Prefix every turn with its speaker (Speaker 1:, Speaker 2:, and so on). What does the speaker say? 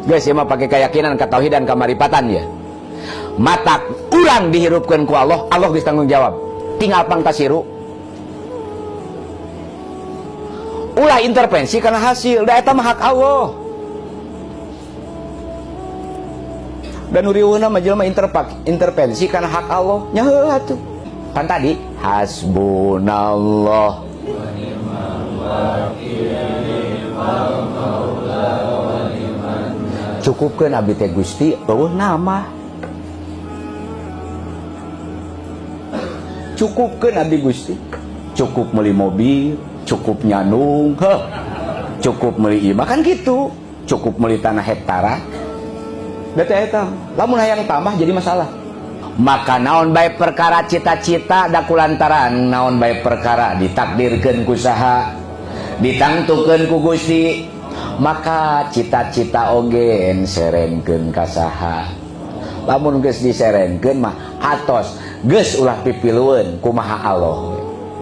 Speaker 1: Geus ieu mah pake keyakinan, katauhidan, kamaripatan ya. Mata kurang dihirupkeun ku Allah, Allah geus tanggung jawab. Tinggal pangtasiru. Ulah intervensi karena hasil, da eta mah hak Allah. Dan urieuheuna mah jelema intervensi karena hak Allah. Nya heuh atuh. Pan tadi hasbunallah
Speaker 2: wa ni'mal wakil wal maula wa ni'man.
Speaker 1: Cukupkeun abdi teh Gusti, eueuh nama. Cukupkeun abdi Gusti. Cukup meuli mobil, cukup nyanung, heh. Cukup meuli imah kan gitu. Cukup meuli tanah hektara. Da teh eta, lamun hayang tambah jadi masalah. Maka naon bae perkara cita-cita da kulantaran naon bae perkara ditakdirkeun ku saha, ditangtukeun ku Gusti, maka cita-cita oge serenkeun ka saha. Lamun geus diserenkeun mah atos geus ulah pipilueun kumaha Allah.